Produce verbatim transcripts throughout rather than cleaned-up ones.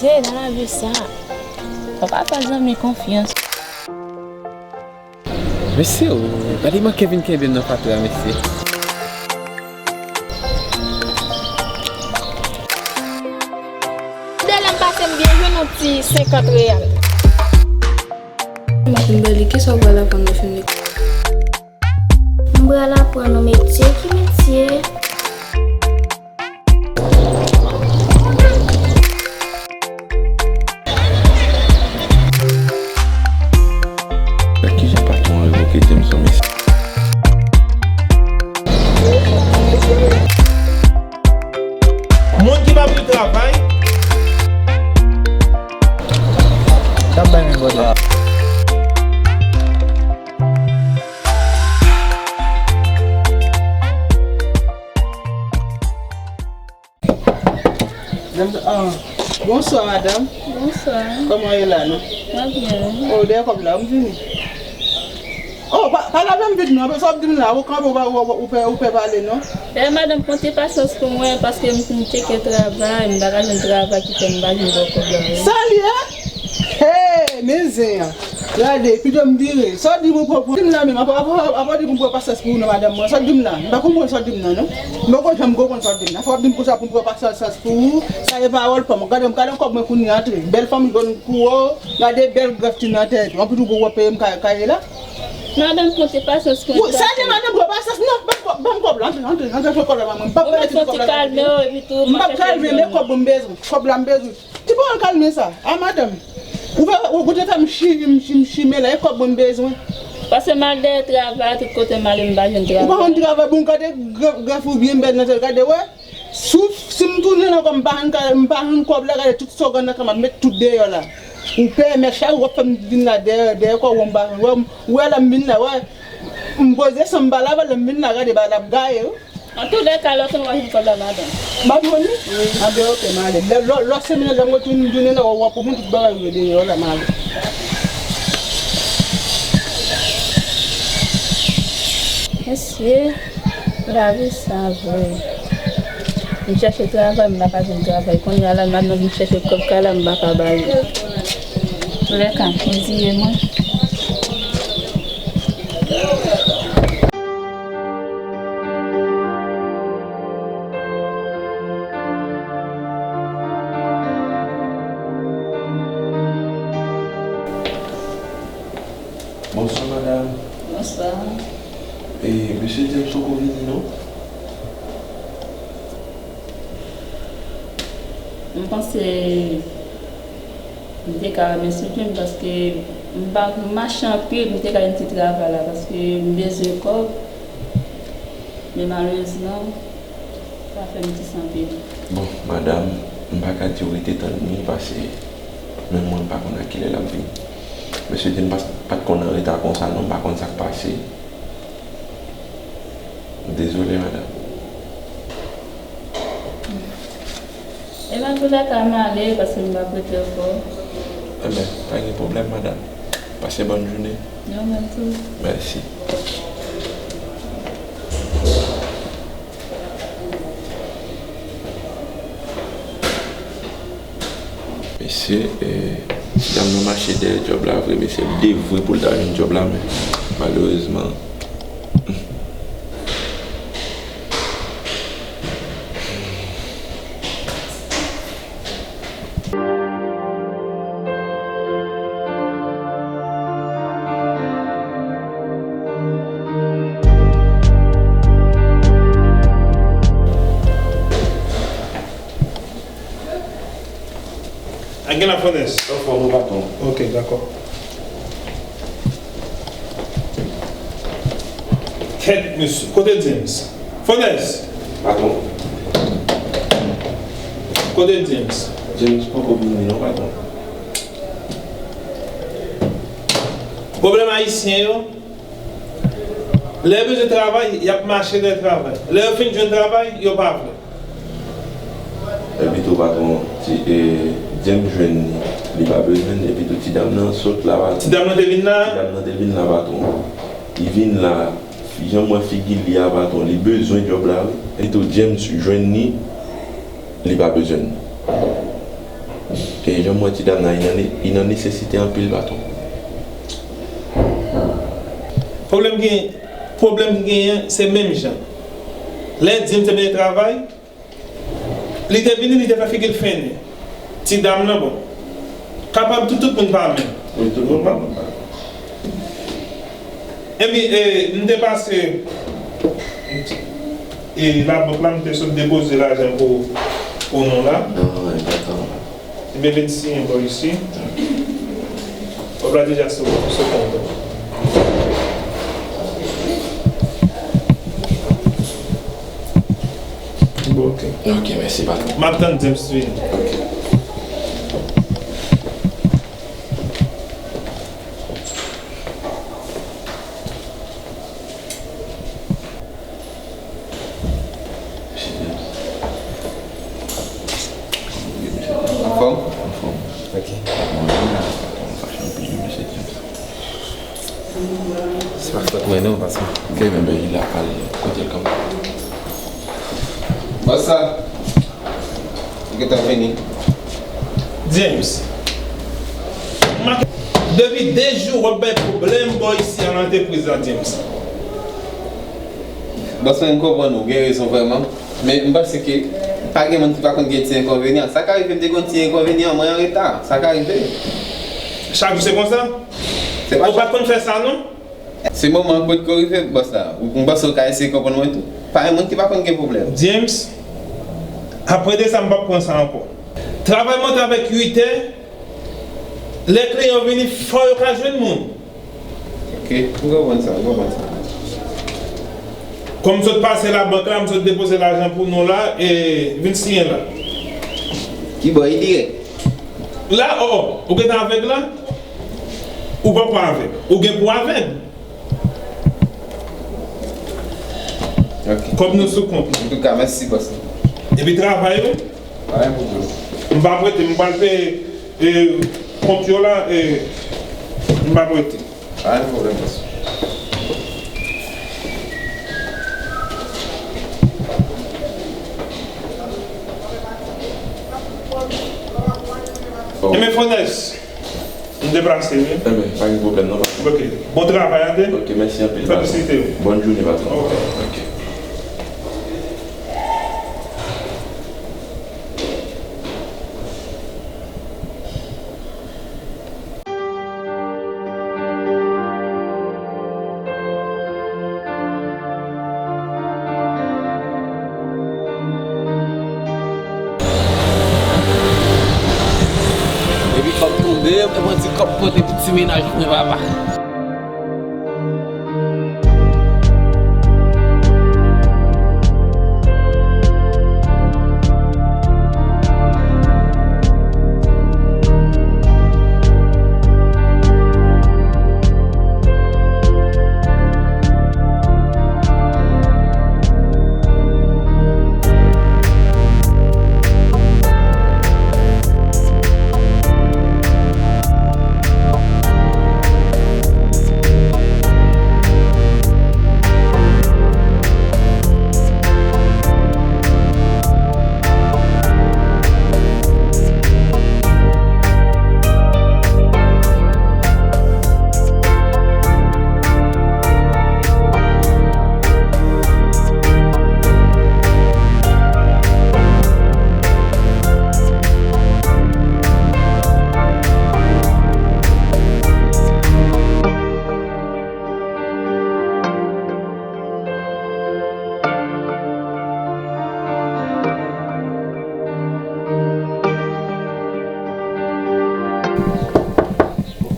Hey, nan lavi sa, fò w ka fè zanmi konfyans. Mesye o, gade manke vin kenbe m nan fatra, mesye. Delè m pase m byen jwenn yon ti senkant reyal. Mwen fin bèl li, kisa w pral aprann lè w fin lekòl? M pral aprann yon metye. Ki metye? Nan kijan patwon an revoke James lan, mesye? Moun ki pa vle travay. Sa bay men bòdè. Madam, ah, bonswa, madam. Bonswa. Kòman w ye la, non? Mwen byen. Oh, dèyè kòb la, m vini. Oh, pa, pa lave m vit, non. Sa w ap di m la, ou kanpe, ou pa, ou, ou, ou pè, ou pè pale, non? Eh, madam, konte pasyans pou mwen, paske m fin tcheke travay, m pa ka jwenn travay ki fè m pa jwenn gwo kòb la, wi. Sa l ye? Hey, men zen an. Gade, pito m vire. Sa w di m pou, pou, pou, di m la menm, apa, apa, apa w di pou m pran pasyans pou ou non, madanm mwen. Sa w di m la, m pa konprann sa w di m nan, non. M poko janm konprann sa w di m nan. Fò w di m konsa pou m pran pasyans pou ou. Sa e pawòl pa m. Gade, gade kòb mwen kounye a antre. Bèl fanm jòn kou ou. Gade bèl grèf ti nan tèt ou. Anpi tou pou w peye m ka-, kaye la. Madanm, konte pasyans pou mwen. Sa se madanm, pran pasyans. Non, ban m kòb, ban m kòb la. Antre, antre, antre, pran kòb la, manman. M p ap pale ti kòb la. Ou mèt soti kalme w, epi tou, m ap kalme, men kòb mwen m bezwen. Kòb la m bezwen. Ti pawòl kalme sa. A, madanm. Ou fè, ou, ou te fè m chi-, m chi-, m chime la, e kòb mwen m bezwen. Paske m al dèyè travay, tout kote m ale, m pa jwenn travay. Ou pa jwenn travay, bon, gade grèf, grèf ou byen bèl nan tèt, gade, wè. Si w, si m tounen ankò, m pa jwenn ka-, m pa jwenn kòb la, gade, tout sa w gen nan kè m ap met tout deyò la. Ou pè, mèch la, ou ap fè m vin la dèyè, dèyè kò w, m pa jwenn. Wè, m, wè, lè m vin la, wè. M poze san m pa lave, lè m vin la, gade, bagay la ap gaye, wi. Antoulèka, lè w tounen w a jwenn kòb la, madanm. M ap jwenn li? Wi. Anben, oke, m ale. Lè, lè, lè semèn nan, lè m retounen, m tounen la, w ap konprann tout bagay yo deyò la, m ale. Mesye, lavi sa vre. M chèche travay, m pa ka jwenn travay. Kounye a la, m ap nan vin chèche kòb kay la, m pa ka ba li. Antoulèka, m diye mwen. Bonswa, madanm. Bonswa. E, mesye James poko vini, non? M panse M te ka remèsye Dye m paske m pa, m mache anpil, m te ka jwenn ti travay la paske m bezwen kòb. Men malerezman, sa fè m dis anpil. Bon, madanm, m pa ka di w rete tann li pase menm mwen m pa konn a kilè l ap vini. Mesye James pa, pa t konn an reta konsa non, m pa konn sa k pase. Dezole, madanm. Ebyen, antoulèka, m ale paske m p ap rete ankò. Ebyen, pa gen pwoblèm, madanm. Pase bòn jounen. Ou menm tou. Mèsi. Mesye, e, ti dam nan mache dèyè djòb la vre, mesye, l devwe pou l ta jwenn djòb la, men malerezman. A gen la Fònès. Anfòm, wi, patwon. Ok, dakò. Kèt, mesye. Kote James? Fònès! Patwon. Kote James? James poko vini non, patwon. Pwoblèm ayisyen yo, lè yo bezwen travay, y ap mache dèyè travay. Lè yo fin jwenn travay, yo pa vle. Epi tou, patwon, ti, e, James jwenn li, li pa bezwen li, epi tou, ti dam nan sot la, patwon. Ti dam nan te vin la? Ti dam nan te vin la, patwon. Li vin la, jan m wè figi li a, patwon, li bezwen djòb la, wi. Epi tou, James jwenn li, li pa bezwen li. E jan m wè ti dam nan, li nan ne-, li nan nesesite anpil, patwon. Pwoblèm gen, pwoblèm ki genyen, se menm jan. Lè James te mennen travay, li te vini, li te fè figi l fennen. Ti dam nan, bon. Kapab tout, tout moun pa menm. Wi, tout moun pa menm. Epi, e, m te pase, e, labank la, m te sot depoze lajan pou, pou nou la. Ah, enpòtan. Ebyen, vin siyen bò isi. Kòb la deja sou, sou kont ou. Bon, ok. Ok, mèsi, patwon. M ap tann James vini. Ok. Anfòm? Anfòm. Ok. Mwen menm la, m fache anpil wi, mesye James. Se pa fòt mwen non, paske. Ok, men, men, li la pale, kote l kanpe. Bòs la. Ou gentan vini. James. Depi de jou w ap bay pwoblèm bò isi a nan antrepriz la, James. Bòs mwen, m konprann ou, gen rezon vrèman. Men m panse ke pa gen moun ki pa konn gen ti enkonvenyan. Sa ka rive m te gen yon ti enkonvenyan, mwen anreta. Sa ka rive. Chak jou se konsa? Se pa... Ou pa t konn fè sa non? Se moman an potko rive, bòs la. Ou, m panse w ka eseye konprann mwen tou. Pa gen moun ki pa konn gen pwoblèm. James, apre de sa, m p ap pran sa ankò. Travay monte avèk uit è. Lè kliyan vini, fò yo ka jwenn moun. Ok, m konprann sa, m konprann sa. Kòm m sot pase labank la, m sot depoze lajan pou nou la, e vin siyen la. Ki bò, dirèk? La, o, o, ou gentan avèg la? Ou poko avèg. Ou gen pou avèg. Ok. Kòb nou sou kont nou. Antouka, mèsi, bòs. Epi travay ou? Pa gen pwoblèm. M p ap rete, m pral peye, e, kont yo la, e, m p ap rete. Pa gen pwoblèm, bòs. Enben, Fonès, m deplase wi. Enben, pa gen pwoblèm non, patwon. Ok. Bon travay, tande. Ok, mèsi anpil, patwon. Felisite w. Bòn jounen, patwon. Ok. Ok. Epi kòb tonbe, mwen pran ti kòb pote pou ti mennaj mwen, papa.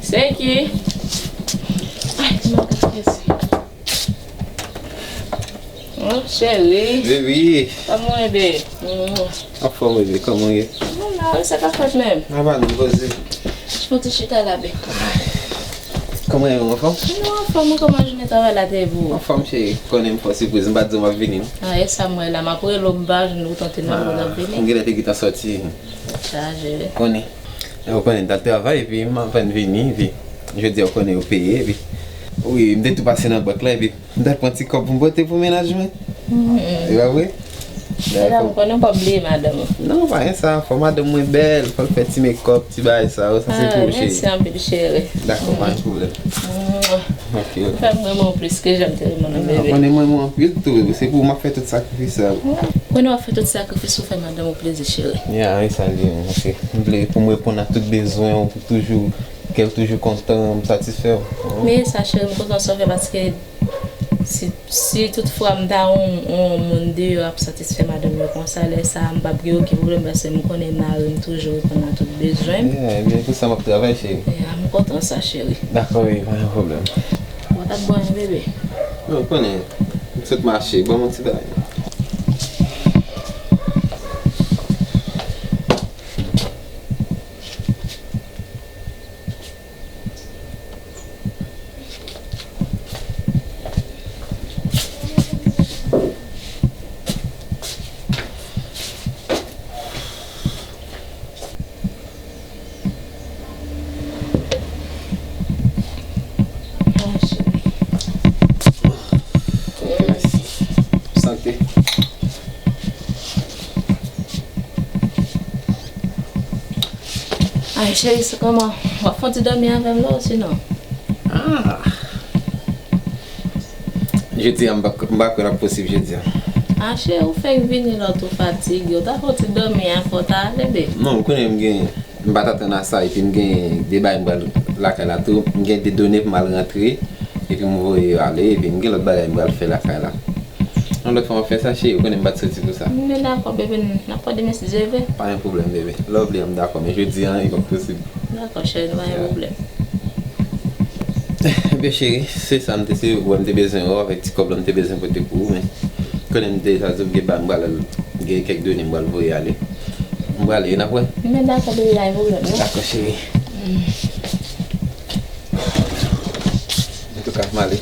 Se ki? Ay, ti makas, mèsi. Oh, cheri. Baby. Kòman w ye, babe? Mm. Anfòm, baby, kòman w ye? Mwen la, wi, sa k ap fèt menm? Apa nou poze. Fè yon ti chita la, babe. Kòman w ye, anfòm? Mwen anfòm, wi, kòman jounen travay la te ye pou ou? Anfòm, cheri. Konnen m fè w sipriz, m pa t di w m ap vini, non. Ah, e sa m wè la, m ap rele w, m pa jwenn ou, tante nan ou t ap vini. M genlè te gentan sòti. Chaje, wi. Konnen. E ou konnen, m t al travay, epi m apèn vini, epi jodi a ou konnen yo peye, epi wi, m te tou pase nan bank la, epi m t al pran ti kòb pou m pote pou mennaj mwen. Mm. E pa vre? Medam, ou konnen w p ap bliye madanm ou. Non, pa gen sa. Fò madanm mwen bèl, fò l fè ti makeup, ti bagay sa yo, sa se pou ou, cheri. Mèsi anpil, cheri. Dakò, pa gen pwoblèm. Ok, ok. Fè m renmen w plis ke jan m te renmen w, bebe. Ou konnen mwen, mwen anpil tou, bebe. Se pou ou m ap fè tout sakrifis sa yo. Konnen w ap fè tout sakrifis ou fè madanm ou plezi, cheri. Ya, e sa l ye, ok. M vle pou m reponn a tout bezwen w, pou toujou, ke l toujou kontan, m satisfè w. Men sa, cheri, m kontan sa w fè paske si, si tout fwa m ta wè yon, yon moun deyò ap satisfè madanm yo konsa, lè sa a, m p ap gen okenn pwoblèm paske m konnen mari m toujou reponn a tout bezwen m. Ya, ebyen, pou sa m ap travay, cheri. Ya, m kontan sa, cheri. Dakò, wi, pa gen pwoblèm. Bon, t ap bon, bebe. Non, ou konnen, m sot mache, ban m yon ti bagay. Sante. Ay, cheri, se kòman? W ap fè yon ti dòmi avè m la, osinon? Ah. Jodi a, m pa, m pa kwè l ap posib jodi a. Ah, cheri, ou fenk vini la, ou tou fatige. Ou ta fè yon ti dòmi a, fò w ta ale, bebe. Non, ou konnen m gen, m pa t atann a sa, epi m gen de bagay m pral lakay la tou. M gen de done pou m al rantre, epi m voye yo ale, epi m gen lòt bagay m pral fè lakay la. Yon lòt fwa m ap fè sa, cheri, ou konnen m pa t soti pou sa. Men dakò, bebe, n ap pale demen si Dye vle. Pa gen pwoblèm, bebe. Lè w vle a, m dakò, men jodi a, li p ap posib. Dakò, cheri, pa gen pwoblèm. Ebyen, cheri, se sa m te, se wè m te bezwen wè w avèk ti kòb la m te bezwen pote pou ou, men konnen m deja di w m gen bagay m pral, gen kèk done m pral voye ale. M prale, n ap wè. Men dakò, bebe, pa gen pwoblèm, non? Dakò, cheri. Antouka, m ale.